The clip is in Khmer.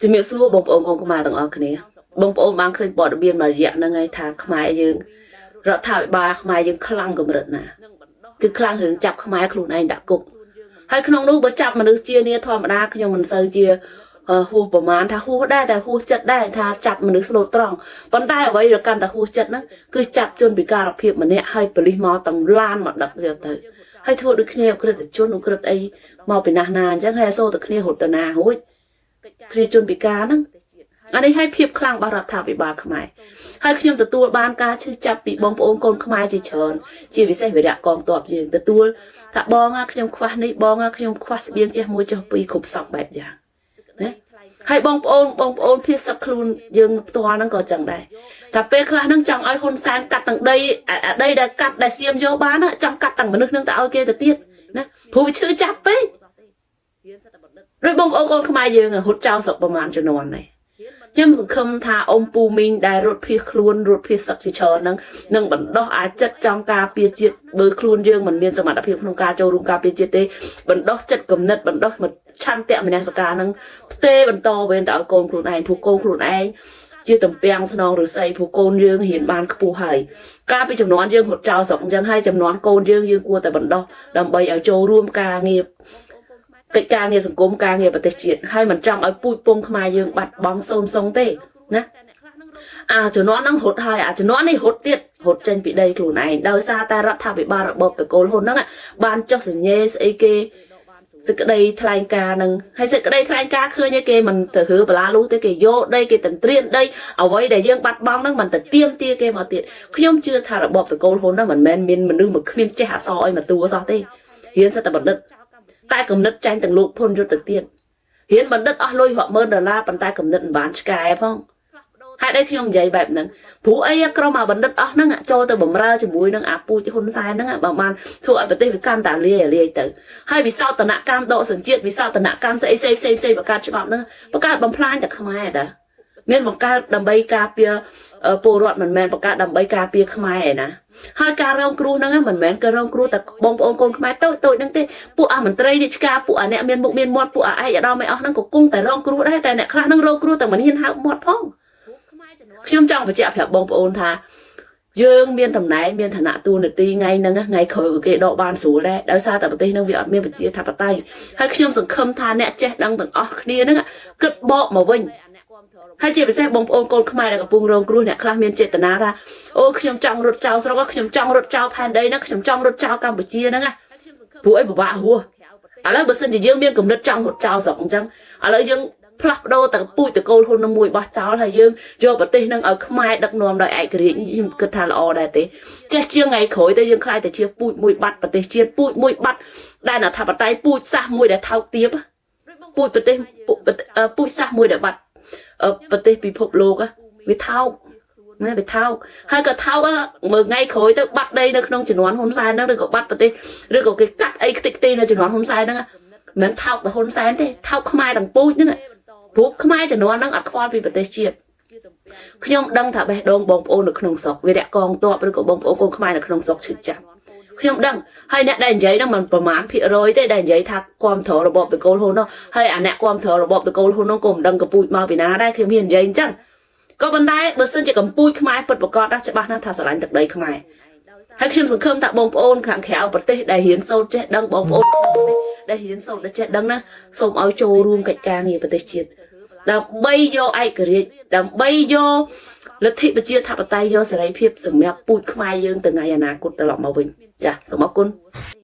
ជំរាបសួរបងប្អូនកូនខ្មែរទាំងអស់គ្នាបងប្អូនបានឃើញព័ត៌មានមួយរយៈហ្នឹងហើយថាខ្មែរយើងរដ្ឋាភិបាលខ្មែរយើងខ្លាំងកម្រិតណាគឺខ្លាំងរឿងចាប់ខ្មែរខ្លួនឯងដាក់គុកហើយក្នុងនោះបើចាប់មនុស្សជានាធម្មតាខ្ញុំមិនសូវជាហួសប្រមាណថាហួសដែរតែហួសចិត្តដែរថាចាប់មនុស្សស្លូតត្រង់ប៉ុន្តែអ្វីដែលកាន់តែហួសចិត្តហ្នឹងគឺចាប់ជនពិការភាពម្នាក់ហើយប៉ូលីសមកទាំងឡានមកដឹកយកទៅហើយធ្វើដូចគ្នាអក្រិតជនអក្រិតអីមកពីណាស់ណាអញ្ចឹងហើយអសូរតែគ្នារត់ទៅណារួចគ្នាជនពិការហ្នឹងអានេះឲ្យភាពខ្លាំងរបស់រដ្ឋាភិបាលខ្មែរហើយខ្ញុំទទួលបានការឈឺចាប់ពីបងប្អូនកូនខ្មែរជាច្រើនជាពិសេសវីរៈកងទ័ពយើងទទួលថាបងខ្ញុំខ្វះនេះបងខ្ញុំខ្វះស្បៀងចេះមួយចុះពីរគ្រប់សពបែបយ៉ាងណាហើយបងប្អូនបងប្អូនភៀសសឹកខ្លួនយើងផ្ទាល់ហ្នឹងក៏ចឹងដែរថាពេលខ្លះហ្នឹងចង់ឲ្យហ៊ុនសែនកាត់ទាំងដីអាដីដែលកាត់ដែលសៀមយកបានចង់កាត់ទាំងមនុស្សហ្នឹងទៅឲ្យគេទៅទៀតណាព្រោះវាឈឺចាប់ពេកដូចបងប្អូនកូនខ្មែរយើងរត់ចោលស្រុកប្រមាណជំនាន់នេះខ្ញុំសង្ឃឹមថាអ៊ំពូមីងដែលរត់ភៀសខ្លួនរត់ភៀសសឹកជាច្រើនហ្នឹងនឹងបណ្ដោះអាចិត្តចង់ការពារជាតិបើខ្លួនយើងមិនមានសមត្ថភាពក្នុងការចូលរួមការពារជាតិទេបណ្ដោះចិត្តគំនិតបណ្ដោះឆន្ទៈមនសិការហ្នឹងផ្ទេបន្តវេនទៅឲ្យកូនខ្លួនឯងព្រោះកូនខ្លួនឯងជាតំពាំងស្នងឫស្សីព្រោះកូនយើងរៀនបានខ្ពស់ហើយកាលពីចំនួនយើងរត់ចោលស្រុកអញ្ចឹងហើយចំនួនកូនយើងយើងគួរតែបណ្ដោះដើម្បីឲ្យចូលរួមការងារកិច្ចការងារសង្គមការងារប្រទេសជាតិហើយមិនចង់ឲ្យពូជពងខ្មែរយើងបាត់បង់សូនសុងទេណាអាជំនាន់ហ្នឹងរត់ហើយអាជំនាន់នេះរត់ទៀតរត់ចេញពីដីខ្លួនឯងដោយសារតែរដ្ឋាភិបាលរបបតកូលហ៊ុនហ្នឹងបានចុះសញ្ញេស្អីគេសេចក្តីថ្លែងការណ៍ហ្នឹងហើយសេចក្តីថ្លែងការណ៍ឃើញគេមិនទៅរើបលាលុះទេគេយកដីគេទន្ទ្រានដីអ្វីដែលយើងបាត់បង់ហ្នឹងមិនទៅទៀមទាគេមកទៀតខ្ញុំជឿថារបបតកូលហ៊ុនហ្នឹងមិនមែនមានមនុស្សមកគ្មានចេះអក្សរអីមកតួសោះទេរៀនសិតតែបណ្ឌិតតែគំនិតចាញ់ទាំងលោកភុនយុទ្ធទៅទៀតរៀនបណ្ឌិតអស់លុយរាប់ម៉ឺនដុល្លារប៉ុន្តែគំនិតមិនបានឆ្កែផងហេតុអីខ្ញុំនិយាយបែបហ្នឹងព្រោះអីក្រុមអាបណ្ឌិតអស់ហ្នឹងចូលទៅបំរើជាមួយនឹងអាពូជហ៊ុនសែនហ្នឹងបើបានធ្វើឲ្យប្រទេសវាកាន់តែលាយលាយទៅហើយវិសោធនកម្មដកសញ្ជាតិវិសោធនកម្មស្អីផ្សេងផ្សេងផ្សេងបង្កើតច្បាប់ហ្នឹងបង្កើតបំផ្លាញតែខ្មែរតាមានបង្កើតដើម្បីការពារពលរដ្ឋមិនមែនបង្កើតដើម្បីការពារខ្មែរឯណាហើយការរងគ្រោះហ្នឹងមិនមែនគឺរងគ្រោះតែបងប្អូនកូនខ្មែរតូចតូចហ្នឹងទេពួកអាមន្ត្រីរាជការពួកអាអ្នកមានមុខមានមាត់ពួកអាឯកឧត្តមឯអស់ហ្នឹងក៏គង់តែរងគ្រោះដែរតែអ្នកខ្លះហ្នឹងរងគ្រោះតែមិនហ៊ានហៅមាត់ផងខ្ញុំចង់បញ្ជាក់ប្រាប់បងប្អូនថាយើងមានតំណែងមានឋានៈតួនាទីថ្ងៃហ្នឹងថ្ងៃក្រោយក៏គេដកបានស្រួលដែរដោយសារតែប្រទេសហ្នឹងវាអត់មានប្រជាធិបតេយ្យហើយខ្ញុំសង្ឃឹមថាអ្នកចេះដឹងទាំងអស់គ្នាហ្នឹងគិតបកមកវិញហើយជាពិសេសបងប្អូនកូនខ្មែរដែលកំពុងរងគ្រោះអ្នកខ្លះមានចេតនាថាអូខ្ញុំចង់រត់ចោលស្រុកខ្ញុំចង់រត់ចោលផែនដីហ្នឹងខ្ញុំចង់រត់ចោលកម្ពុជាហ្នឹងណាព្រោះអីពិបាករស់ឥឡូវបើសិនជាយើងមានគំនិតចង់រត់ចោលស្រុកអញ្ចឹងឥឡូវយើងផ្លាស់ប្ដូរតែពូជតកូលហ៊ុននឹងមួយបោះចោលហើយយើងយកប្រទេសនឹងឲ្យខ្មែរដឹកនាំដោយឯករាជ្យខ្ញុំគិតថាល្អដែរទេចេះជាងថ្ងៃក្រោយទៅយើងខ្លាចតែជាពូជមួយបាត់ប្រទេសជាតិពូជមួយបាត់ដែនអធិបតេយ្យពូជសាសមួយដែលថោកទាបពូជប្រទេសពូជសាសមួយដែលបាត់ប្រទេសពិភពលោកវាថោកណាវាថោកហើយក៏ថោកមើលថ្ងៃក្រោយទៅបាត់ដីនៅក្នុងជំនាន់ហ៊ុនសែនហ្នឹងឬក៏បាត់ប្រទេសឬក៏គេកាត់អីខ្ទេចខ្ទីនៅជំនាន់ហ៊ុនសែនហ្នឹងមិនថោកតែហ៊ុនសែនទេថោកខ្មែរទាំងពូជហ្នឹងព្រោះខ្មែរជំនាន់ហ្នឹងអត់ខ្វល់ពីប្រទេសជាតិខ្ញុំដឹងថាបេះដូងបងប្អូននៅក្នុងស្រុកវីរៈកងទ័ពឬក៏បងប្អូនកូនខ្មែរនៅក្នុងស្រុកឈឺចាប់ខ្ញុំដឹងហើយអ្នកដែលនិយាយហ្នឹងមិនប្រមាណភាគរយទេដែលនិយាយថាគាំទ្ររបបតកូលហ៊ុននោះហើយអាអ្នកគាំទ្ររបបតកូលហ៊ុននោះក៏មិនដឹងកពូជមកពីណាដែរខ្ញុំមាននិយាយអញ្ចឹងក៏ប៉ុន្តែបើសិនជាកម្ពុជាខ្មែរពិតប្រាកដណាស់ច្បាស់ណាស់ថាស្រឡាញ់ទឹកដីខ្មែរហើយខ្ញុំសង្ឃឹមថាបងប្អូនខាងក្រៅប្រទេសដែលរៀនសូត្រចេះដឹងបងប្អូនដែលរៀនសូត្រដែលចេះដឹងណាសូមឲ្យចូលរួមកិច្ចការងារប្រទេសជាតិដើម្បីយកឯករាជ្យដើម្បីយកលទ្ធិប្រជាធិបតេយ្យយកសេរីភាពសម្រាប់ពូជខ្មែរយើងទៅថ្ងៃអនាគតត្រឡប់មកវិញចាសសូមអរគុណ។